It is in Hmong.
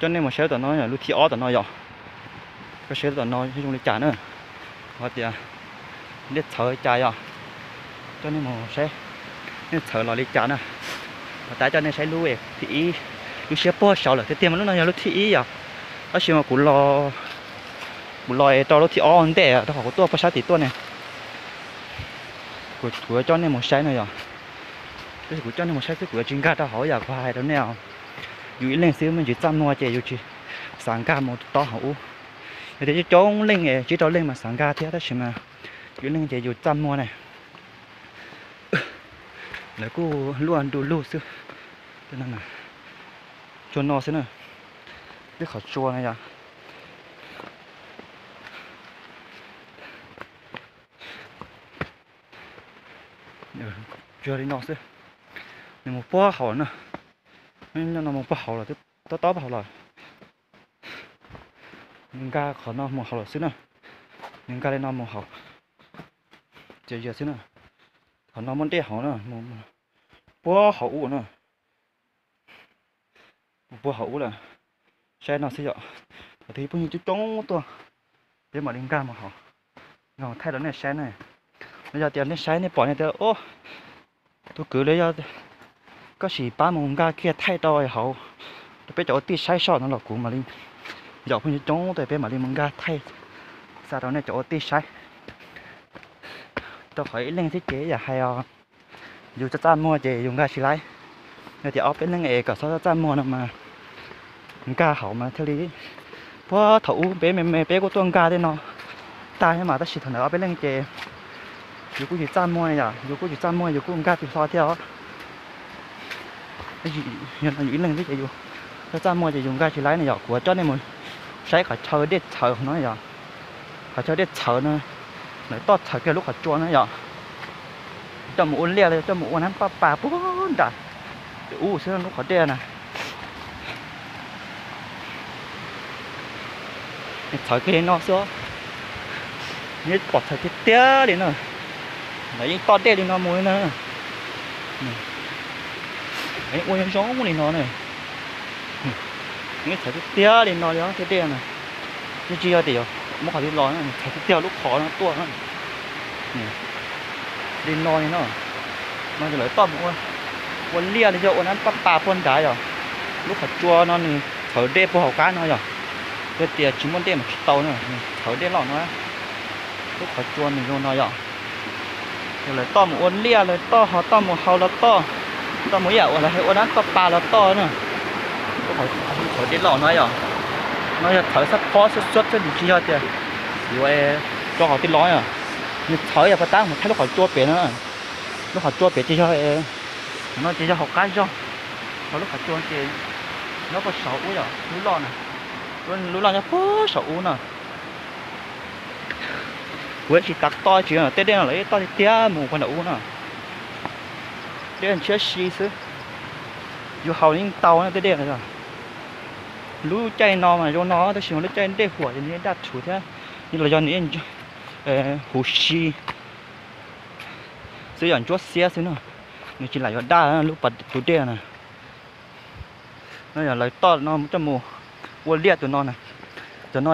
Coj nej mus saib tom no, lub thib ob tom no yom. Koj saib tom no zoo li cas na. Hais tias dej txhawv cas yom. Coj nej mus saib dej txhawv los li cas na. Puag ta coj nej saib lub thib ib, lub siab puag saud lawm tiag tiag mas lub no yog lub thib ib yom. Tab sis mas kuv los, kuv los rau lub thib ob ntej rau qhov kuv tuaj puag sab tim tuaj ne. Kuv, kuv coj nej mus saib no yom. Tab sis kuv coj nej mus saib xwb kuv yuav tsis nkag rau hauv yom, kuv hais rau nej os. Yus ib leeg xwb me ntsis txaj muag ces yus tsis xav nkag mus tod hauv ub. Yog tias coob coob leej, tsib rau leej mas xav nkag thiab tab sis mas yus ib leeg ces yus txaj muag ne. Lawv kuj luaj ntu lug xwb. Tsua no xwb na. Lub qhov tsua no yog yog li no xwb. Nws mus puag hauv na. Nyob no mus puag hauv los, tob tob puag hauv los. Nws nkag qhov no mus hauv los xwb na. Nws nkag li no mus hauv. Ces yog xwb na. Qhov no muaj dej hauv na, puag hauv ub na. Puag hauv ub lawm. Saib no xwb yom. Thaum twg phooj ywg coob coob tuaj, peb mam li nkag mus hauv. Nkag mus thaij rau nej saib na. Yog tias nej saib nej pom nej tias tus kwv los yog koj sim pab mus nkag kiag thaij rau hauv rau peb cov ua tij saib soj no los kuv mam li, yog phooj ywg coob tuaj peb mam li mus nkag thaij xa rau nej cov ua tij saib. Rau qhov ib leeg thiab ces yam hais os, yus txaj txaj muag ces yus nkag tsis laib. Yog tias ob peb leeg es kom txhob txaj muag no mas nkag hauv mas thiaj li, puag thaum ub peb me me peb kuj tuaj nkag tej no tag thiab mas tab sis thaum ntawd ob peb leej ces yus kuj tsis txaj muag yom, yus kuj tsis txaj muag yus kuj nkag tsis hlo thiab os. Yog no yus ib leeg xwb ces yus txaj txaj muag ces yus nkag tsis laib ne yom. Kuv coj nej mus saib qhov chaw dej txhawv no yom. Qhov chaw dej txhawv no, lawv toj txhawv kiag lub qhov tsua na yom. Coj mus ua liaj los coj mus ua nab paj pas puag nram ub xwb lub qhov dej na. Txhawv kiag li no xwb, yeej pom txhawv tiag tiag li na. Lawv yeej toj dej li no mus li na. Yeej ua zoo zoo li no na. Yeej txhawv tiag tiag li no li thiab dej na. Yeej tsis yog tias yuav muab qhov twg los, txhawv tiag tiag lub qhov no tuaj na. Li no li no, no ces lawv toj mus ua liaj li yog ua nab paj pas puag nrad yom. Lub qhov tsua no nws txhawv dej puag hauv qab no yom. Yog tias tsis muaj dej mas tsis tau na, nws txhawv dej loj no. Lub qhov tsua nws zoo no yom. Ces lawv toj mus ua liaj, lawv toj ho toj mus hau los toj, toj mus ib yam uas lawv hais ua nab paj pas los toj na. Lub qhov txhawv dej loj no yom. No yog txhawv xab phob xwb xwb xwb, nws tsis yog tias yuav rau qhov twg los yom. Nws txhawv yog puag ta mus thaij lub qhov tsua pem no. Lub qhov tsua pem ces yog, no ces yog hauv qab zog, ho lub qhov tsua ces nyob puag saum ub yom, lub loj na. Lub loj nyob puag saum ub no. Kuv tsis tas toj tsis, tej dej no lawv toj tiag tiag mus puag nram ub no. Dej ntshiab si xwb, yus haus yeej tau na tej dej no. Lub caij no mas zoo no tab sis mas lub caij dej huam ces nws daj rhuv thiab, los yog nws huv si xwb, yog ntsuab xiab xwb no, nws tsis lam yuav daj lub pas tus dej na. No yog lawv toj no coj mus ua liaj tus no na. Cov no